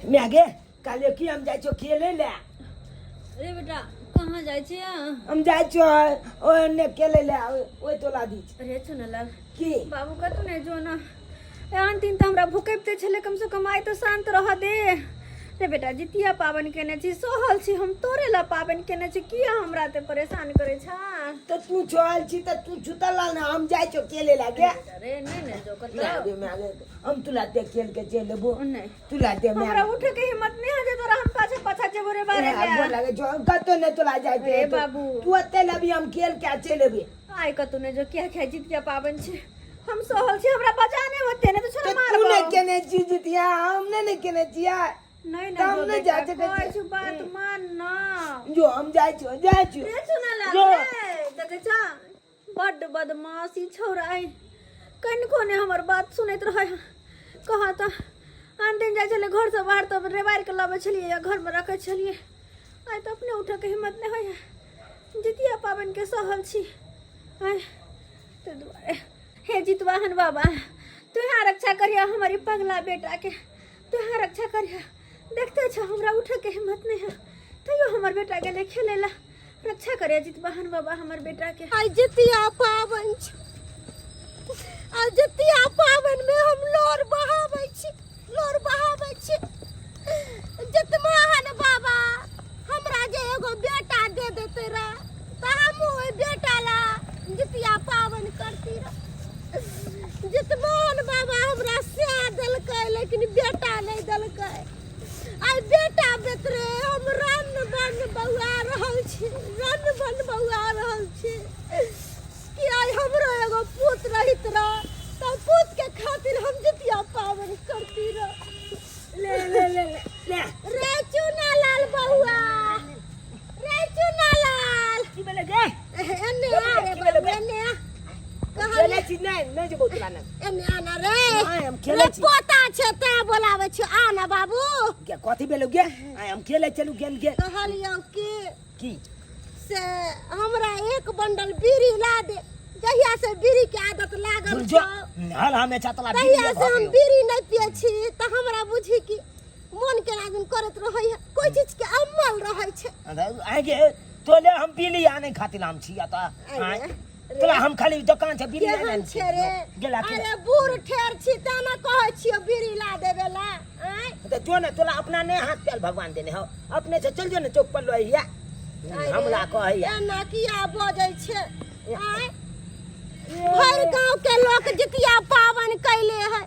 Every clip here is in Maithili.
मैं गे काले की हम जाइ छो खेले ले। अरे बेटा कहाँ जाइ छी अहाँ? हम जाइ छो ओने खेले ले ओइ टोला दिस। अरे चुनलाल की बाबू कतौ नहि जो ना, एहन दिन तऽ हमरा भुकैबते छलै, कम से कम आइ तऽ शान्त रह दे। रे बेटा जितिया पाबनि केने छी, सहल छी हम, तोरे ला पाबनि केने छी, किया हमरा एते परेशान करै छह? तऽ तू सहल छी तऽ तू सुतल रह ने, हम जाइ छो खेले ला गे। अरे नहि ने जो कतौ। मैं गे, मैं गे, हम तुला देख खेल के चलि एबो। नहि तुला दे मैं हमरा उठे के हिम्मत नहीं हो जे तोरा हम पाछा पाछा जेबो रे बारे ए, गोर लागे छो, कतौ नहि तोरा जाय के अरे हेतौ। बाबू। तू ओते लबी हम खेल के चलि एबे। आइ कतौ नहि जो, किया खाइ जितिया पाबनि छै, हम सहल छी, हमरा बजा नहि होते ने तऽ छोरा तऽ मारबो। तू नहि केने छी जितिया, हम नहि ने केने छियै। नहि तऽ नहि हम जो नहि बेटा, जा सकै कहै छियै। छी बात मान ना। जो हम जाइ छियौ, जाइ छियौ। रे सुना लाल जो। रे, देखै छा बड्ड बदमाशी छौड़ा है, कनिको नहि हमर बात सुनैत रहै है। कहाँ तऽ आन दिन जाइ छलै घरसँ बाहर तऽ रेबाड़ि कऽ लबै छलियै या घरमे रखै छलियै, आइ तऽ अपने उठऽके हिम्मत नहि होइए। जितिया पाबनिके सहल छी आइ ताहि दुआरे। हे जितवाहन बाबा, तू यहाँ रक्षा करिह हमर ई पगला बेटाके, तू यहाँ रक्षा करिह। देखते छो हमरा उठऽके हिम्मत नहि है, तैयो हमर बेटा गेलै खेलै ला। रक्षा करे जितवाहन बाबा हमर बेटा के। आइ जितिया पाबनि छै, आ जितिया पाबनि में हम लोर बहाबै छी, लोर बहाबै छी। जितवाहन बाबा हमरा जे एगो बेटा दे देते रह तऽ हमहूँ ओहि बेटा ला जितिया पाबनि करती रह। जितवाहन बाबा हमरा सएह देलकै लेकिन बेटा नहि देलकै। आइ बेटा बेतरे हम रन बन बौआ रहल छी, रन बन बौआ रहल छी कि आइ हमरो एगो पूत रहित रह तऽ पूत के खातिर हम जितिया पाबनि करती रह। ले ले ले ले ले रे चुना लाल बौआ, रे चुना लाल। की भेलै गे? एने आ रे बाबू, एने आ। खेलै छी नहि, नहि जेबौ तोरा लग। एने आ ना रे। नहि, हम खेलै रे छी। पोता छै तें बोलाबै छी, आ ना बाबू। गे कथी भेलौ गे? आइ हम खेलै चलू गेल गे। कहलियौ कि की से हमरा एक बंडल बीड़ी ला दे, जहिया से बीड़ी के आदत लागल जो छौ हल हमें छतला बीड़ी तहिया से हम बीड़ी नहीं पिए छी तऽ हमरा बुझी कि मन केना दिन करैत रहै है, कोई चीज के अमल रहै छै। आइ गे तोले हम बीड़ी आनै खातिर हम छी एतऽ। आइ गे। तोला हम खाली दोकान से बीड़ी केहन आनै छै रे? गेला कि अरे बूढ़ ठेर छी तें ने कहै छियौ बीड़ी ला देबे ला। आँय तऽ जो ने तोला अपना नहि हाथ पैर भगवान देने हौ, अपने से चल जो ने चौक पर लइया। आँय रे, हमरा कहैया एना किया बजै छै? आँय भरि गाँव के लोक जितिया पाबनि कैले है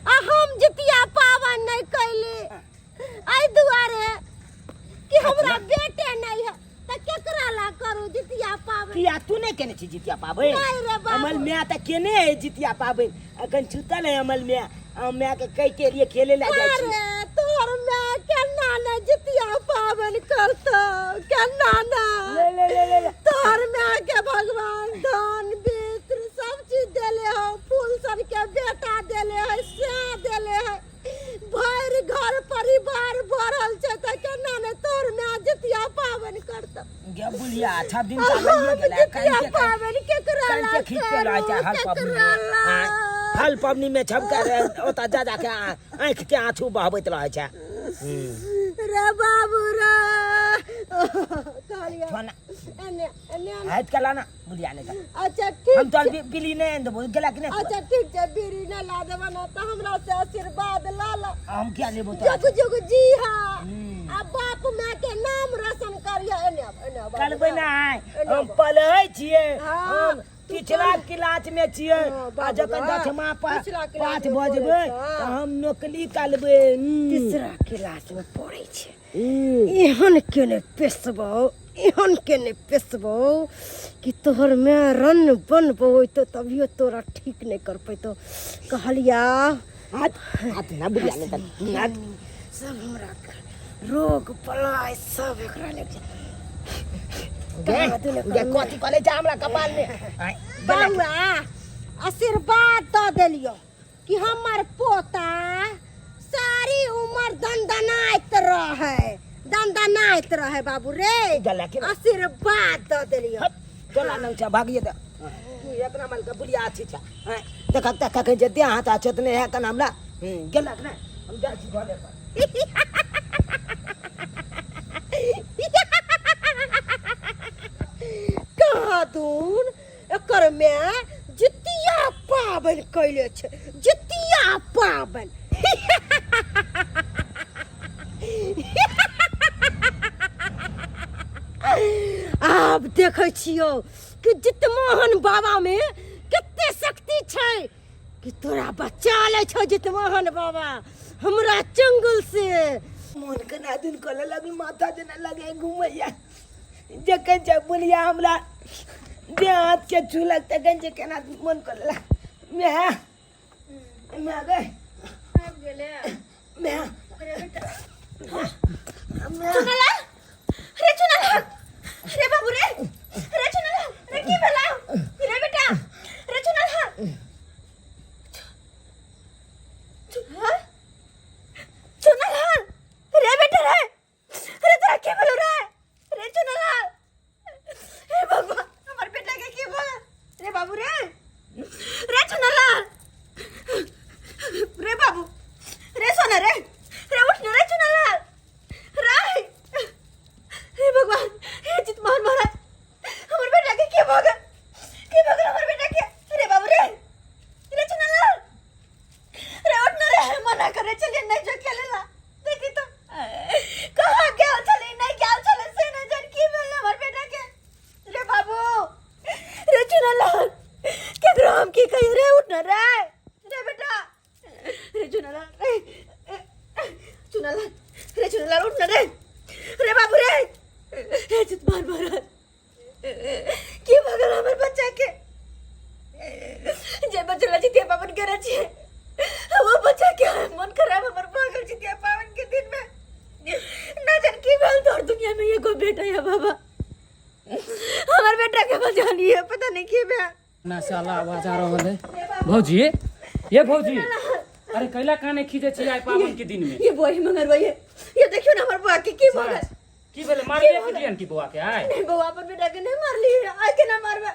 आ हम जितिया पाबनि नहि कैली एहि दुआरे कि हमरा बेटे नहि है, तऽ केकरा ला करू जितिया पाबनि? किया तू नहि केने छी जितिया पाबनि? नहि रे बाबू। अमल माय तऽ केने है जितिया पाबनि, अखन छुतल है अमल माय। हम माय के कहि के लिए खेले ला जाइ छी। अरे तोहर माय केना ने जितिया पाबनि करतौ, केना ने? ले ले ले ले ले। तोहर माय के भगवान धन वित्र सब चीज देले हो, फूल सन के बेटा देले है, सैह देले है, भरि घर परिवार भरल छै, तऽ केना ने तोहर माय जितिया पाबनि करतौ? गे बुलिया अच्छा दिन आ का लइए हम गेला जितिया कान के पाबनि केकरा कान ला के खींच के रहै छै करू, हर पबनी केकरा में। ला? आँय, हर पबनी में छमका रहे ओतऽ जा जा के आँखि के आँसू बहबैत रहै छै। रे बाबू रे, कहलियौ छोना एने एने आन। हाथ के लाना बुलिया नहीं का। अच्छा ठीक हम तो छै। बिली नहीं आन देबो गेला कि नहीं? अच्छा ठीक छै, बीड़ी न ला देबो ना तऽ हमरा से आशीर्वाद ला ला। हम क्या लेबो तो? जुग जुग जी हा हम्म। आ बाप माय के नाम रोशन करिया। एने आब, एने आब, करबै एने ना आब। आइ हम पढ़ै छियै, हाँ, हम तू पिछला पढ़। क्लास में छियै। हाँ, आ बाबू जखन रे, दसमा पिछला क्लास पास में भऽ पढ़ै जेबै छह। तऽ हम नौकरी करबै। तीसरा क्लास में पढ़ै छै, एहन के ने पेसबौ, एहन के ने पेसबौ कि तोहर माय रन बन बौतो तभियो तोरा ठीक नहीं कर पैतो। कहलिया हाथ हाथ ना बुझा नहीं तर हाथ सब हमरा रोग पलाय सब एकरा लग जा। गे गे कथी कहले छै हमरा कपाल में? आँय, गेला कि? बौआ आशीर्वाद दऽ देलियौ कि हमर पोता सारी उम्र दनदनाइत रहे, दनदनाइत रहे बाबू रे। गेला कि ना? आशीर्वाद दऽ देलियौ। हट, तोला नंग छै भागिए दे। तू इतना माल के बुढ़िया अच्छी छै। आँय, देखक तऽ कखन जे देह हाथ अच्छे नहि है कन हमरा। गेलक ने? हम जाइ छी घरे पर। कहाँ दूर एकर माय जितिया पाबनि कैले छै, जितिया पाबनि। आब देखै छियौ कि जितमोहन बाबा में कते शक्ति छै कि तोरा बचा लै छौ जितमोहन बाबा हमरा चंगुल से। मोन केना दिन कऽ लग माथा जेना लगे घुमैया, जखन जे बुलिया हमरा देह हाथ के छूलक तखन जे केना मन कऽ लेलक। माय माय गै, आबि गेलै। माय। अरे बेटा। माय। चुनालाल, रे चुनालाल, रे बाबू रे, रे चुनालाल रे, की भेला रे बेटा? रे चुनालाल, चुनालाल, चुनालाल रे बेटा रे, रे तोरा की भेलो रे? रे चुनालाल, हे भगवान, हमर बेटा के की भेल रे बाबू रे? रे चुनालाल रे बाबू रे, सोना रे, रे उठ न रे चुनालाल रे। हे भगवान, हे जितमोहन महाराज, हमर बेटा के की भऽ गेल? की भऽ गेल हमर बेटा के रे बाबू रे? रे चुनालाल रे, उठ न रे। मना करे चलिए नहीं जो खेले ला, देखी तो कहाँ गेल छले, नहीं गेल छले से नहीं जान की भेल हमर बेटा के रे बाबू रे। चुनालाल, केकरो हम की कहिए रे? उठ न रे, रे बेटा रे, चुनालाल रे, चुनालाल रे, चुनालाल उठ न रे, रे बाबू रे। हे जितमान महाराज, की भऽ गेल हमर बच्चा के? जे बच्चा ला जितिया पाबनि करै छियै वो बच्चा के मन खराब हमर भऽ गेल जितिया पाबनि के दिन में। ना जान की भेल। तोर दुनिया में एगो बेटा है बाबा, हमर बेटा के बचा लिए, पता नहीं की भेल। ना साला आवाज आ रहल है। भौजी, ये भौजी, अरे कैला काने खींचे छी आइ पावन के दिन में? ये बुआ ही मंगरवाई है, ये देखियो ना हमर बुआ के की भऽ गेल। की भेलै? मारले के दियन की बौआ के आइ? नहीं बौआ, अपन बेटा के नहीं मारली, आइ के ना मारबे?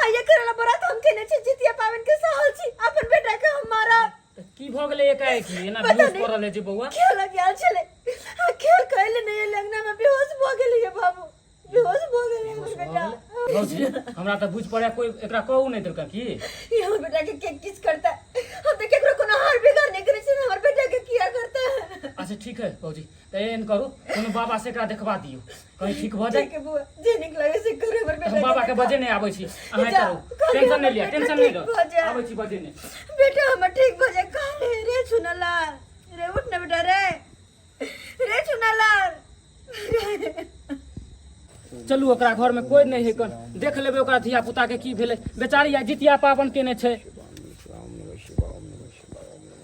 आइ ये करला बरात हम केने छी, जितिया पाबनि के सहल छी, अपन बेटा के हम मारब? तऽ की भऽ गेलै एकाएक एना पता बेहोश नहीं। पड़ल है जे बौआ? खेल गेल छलै आ खेल कैले नहीं लगना में बेहोश भऽ गेलै ये बाबू, बेहोश भऽ गेलै हमर बेटा। भौजी, हमरा तऽ बुझ पड़ै कोई एकरा कहू नहि देलका की? ये हमर बेटा के के किस करता है? हम तो केकरो कोनो हार बिगाड़ नहीं करे छी, हमर बेटा के किया करता है? अच्छा ठीक है भौजी, तऽ एहन करू, कोनो बाबा से एकरा देखवा दियौ, कहीं ठीक भऽ जाए। ठीक है बुआ, जे निक लगे से करे हमर बेटा हम बाबा के बजे नहि आबै छी, अहाँ जाओ, करू, कहली टेंशन नहि हमर लिअ, बेटा टेंशन नहि ठीक लिअ। भऽ जाए। आबै छी बजे नहि। बेटा हमर ठीक भऽ जाए काहे। रे चुनालाल रे, उठ ना बेटा रे, रे चुनालाल रे। चलू, ओकरा घर में कोई नहीं है कन, देख लेबै ओकरा धिया पुता के की भेलै। बेचारी आइ जितिया पाबनि केने छै,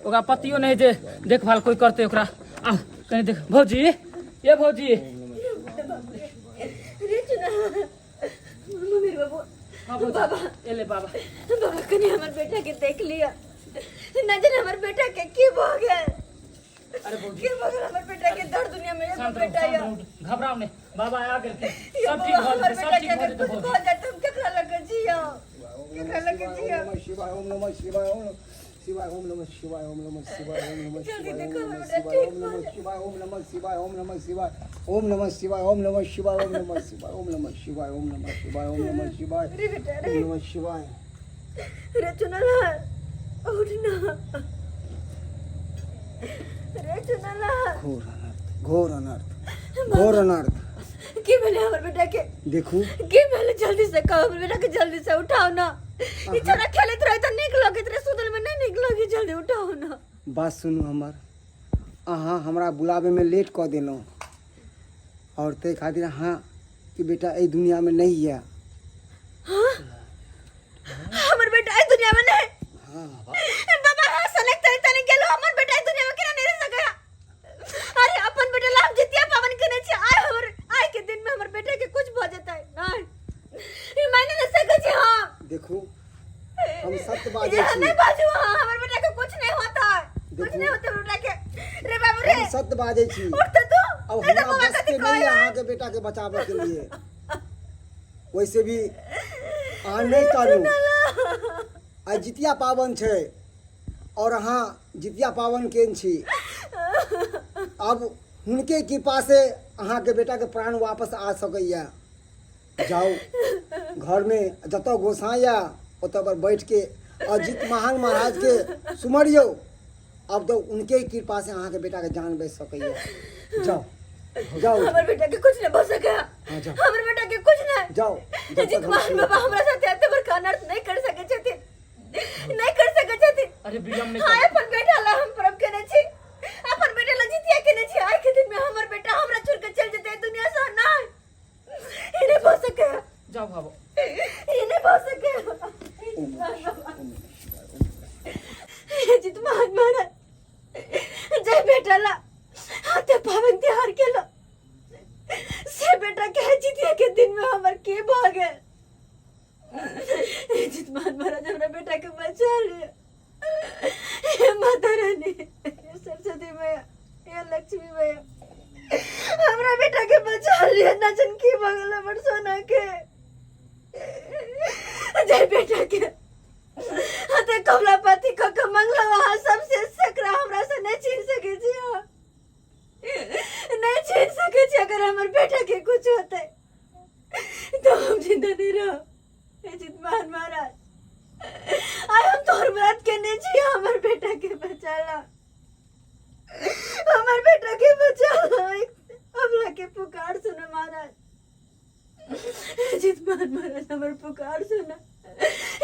ओकरा पतियो नहीं जे देखभाल कोई करते ओकरा। आउ कनी देख। भौजी, ये भौजी। रे चुनालाल, मम्मी बाबू। हाँ भौजी। बाबा। एले बाबा। बाबा, कनी हमर बेटा के देख लिया, न जाने हमर बेटा के की भऽ गेल। अरे भौजी। की भऽ गेल हमर बेटा के? दर दुनिया में एगो शांत रहू, बेटा शांत या रहू, घबराउ नहीं, बाबा आ गेलखिन, ये सब ठीक बौआ, भऽ हमर जेतै, सब बेटा ठीक के भऽ अगर जेतै कुछ भौजी। भऽ जाए तऽ हम केकरा लग जियो, केकरा लग जियो? शिवाय ओम नमः शिवाय, ओम नमः शिवाय, ओम नमः शिवाय, ओम नमः शिवाय, ओम नमः जल्दी शिवाय, देखो ओम हमर नमः बेटा शिवाय, ठीक ओम भऽ नमः जाए। शिवाय, ओम नमः शिवाय, ओम नमः शिवाय, ओम नमः शिवाय, ओम नमः शिवाय, ओम नमः शिवाय, ओम नमः शिवाय, ओम नमः शिवाय, ओम नमः शिवाय, रे बेटा रे। ओम नमः शिवाय। रे चुनालाल, उठ ना रे चुनालाल। घोर अनर्थ, घोर अनर्थ, घोर अनर्थ। की भेलै हमर बेटा के? देखू। की भेलै? जल्दी से कहू, हमर बेटा के जल्दी से उठाओ ना। ई छोरा खेलैत रहे तऽ नीक लगैत रहे, सुतल में नहीं नीक लगे, जल्दी उठाओ ना। बात सुनू हमर, अहाँ हमरा बुलाबैमे लेट कऽ देलहुँ आओर ताहि खातिर अहाँके बेटा एहि दुनियामे नहि यऽ। हमर बेटा एहि दुनिया में नहीं? हाँ। बाबा, हाँ सनक तनी तनी गेलो, हमर बेटा एहि दुनिया में केना नहीं रह सका? अरे अपन बेटा ला हम जितिया पावन केने छी, आइ हमर आइ के दिन में हमर बेटा के कुछ भऽ जेतै नहीं, ई मायने नहीं सकै छी हम। देखू, हम सत्य बाजै ये छी। नहीं बाजू, हाँ हमर बेटा के कुछ नहीं होता है, कुछ देखू। नहीं होता बेटा के रे बाबू रे। हम सत्य बाजै छी। उठ तऽ तू। अब नहीं तऽ हमरा बाबा बस कथी के नहीं कहै? अहाँके बेटाके बचाबऽके लिए। वैसे भी अहाँ नहि करू, आइ जितिया पाबनि छै आओर अहाँ जितिया पाबनि केने छी। आब हुनके कृपासँ अहाँके बेटाके प्राण वापस आ सकैए। जाउ घरमे, जतऽ गोसाइ यऽ ओतऽ पर बैठके अजित महान महाराजके सुमरियौ। अब तऽ उनके ही कृपा से अहाँके बेटाके जान बचि सकैए। जाउ जाउ। हमर बेटा के कुछ नहीं भऽ सके। हाँ, जाओ। हमर बेटा के कुछ नहीं। जाओ, जब तक जित हम महान छी। बाबा हमरा साथे एते बड़का अनर्थ नहीं कर सके छथिन, नहीं कर सके छथिन। अरे विलम्ब नहीं हाँ कर। अपन बेटा ला हम परब केने छी, अपन बेटा ला जितिया केने छी। आइ के दिन में हमर बेटा हमरा छोड़ के चल जेते दुनिया से, ना ई नहीं भऽ सके। जाओ भाबो। ई नहीं भऽ सके। जित महान महाराज जय बेटा ला हाथे पावन तिहार केलो से बेटा के जितिया के दिन में हमर के भऽ गेल। जित महान महाराज हमरा बेटा के बचा लिया। हे माता रानी, हे सरस्वती मैया, हे लक्ष्मी मैया, हमरा बेटा के बचा लिया। नचन की भऽ गेल हमर सोना के। जय बेटा के हाथे कमला पाती क के मंगला वहाँ सबसे सकरा हमरा से नहीं छीन सके छी अहाँ। नहीं छीन सके छी। अगर हमर बेटा के कुछ होते तो हम जिंदा नहीं रह। हे जितमान महाराज, आइ हम तोहर व्रत केने छी, हमर बेटा के बचाला, हमर बेटा के बचाला। हमला के पुकार सुन महाराज, जितमान महाराज हमर पुकार सुना।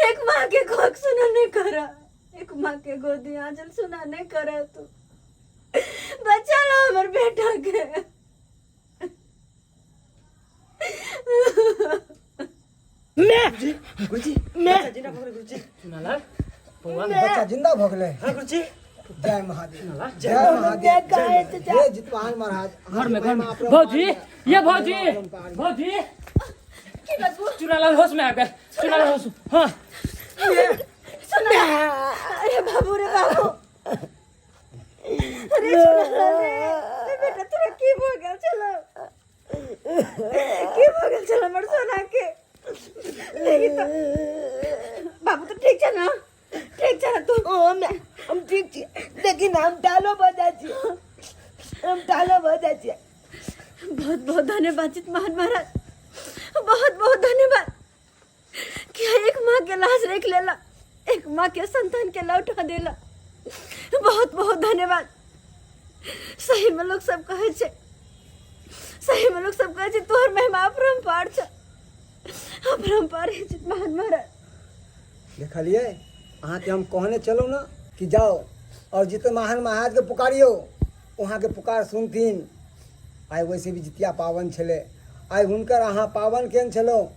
एक माँ के कोख सुना नहीं करा, एक माँ के गोदी आंचल सुना नहीं करा। तू बचा लो हमर बेटा के। मैं गुरुजी मैं जिंदा भऽ गेलै गुरुजी। चुनालाल बौआ। बच्चा जिंदा भऽ गेलै। हाँ गुरुजी। जय महादेव, जय मैं महादेव। कहे चाचा। हे जितवाहन महाराज, घर में, घर में। अपरम्पार भौजी, ये भौजी, अपरम्पार। भौजी। की बात? चुनालाल होश में आ गए, चुनालाल होश। हाँ सुना। अरे बाबू रे बाबू, अरे सुना रे। अरे बेटा, तोरा की भऽ गेल छलो? की भऽ गेल छल हमर सोना के? देखी तऽ बाबू, तऽ ठीक छै ने? ठीक छै ने तू? ओ मैं हम ठीक छी, लेकिन हम टालो भऽ जाइ छी, हम टालो भऽ जाइ छी। बहुत बहुत धन्यवाद जित महान महाराज, बहुत बहुत धन्यवाद कि एक माँ के लाश रख लेला, एक माँ के संतान के लौटा देला। बहुत बहुत धन्यवाद। सही में लोग सब कहै छै, सही में लोग सब कहै छै तोहर महिमा अपरम्पार छै, अपरम्पार है जित महान महाराज। देखलियै, अहाँके हम कहने चलू ने कि जाओ और जितवाहन महाराजके पुकारियौ, वहाँके पुकार सुनथिन। आइ वैसे भी जितिया पाबनि छलै, आइ हुनकर अहाँ पाबनि केने छलहुँ।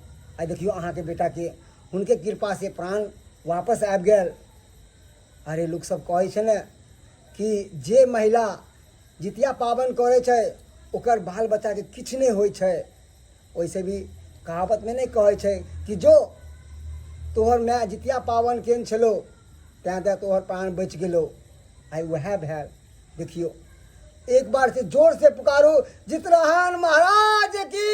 आइ देखियौ अहाँके बेटाके हुनके कृपासँ प्राण वापस आबि गेल। अरे लोकसभ कहै छै ने कि जे महिला जितिया पाबनि करै छै ओकर बाल बच्चाके किछु नहि होइ छै। ओहिसँ भी कहावतमे नहि कहै छै कि जो तोहर माय जितिया पाबनि केने छलौ तैँ तैँ तोहर प्राण बचि गेलौ। आइ उएह भेल। देखियौ एक बार से जोर से पुकारू जितराहन महाराज की।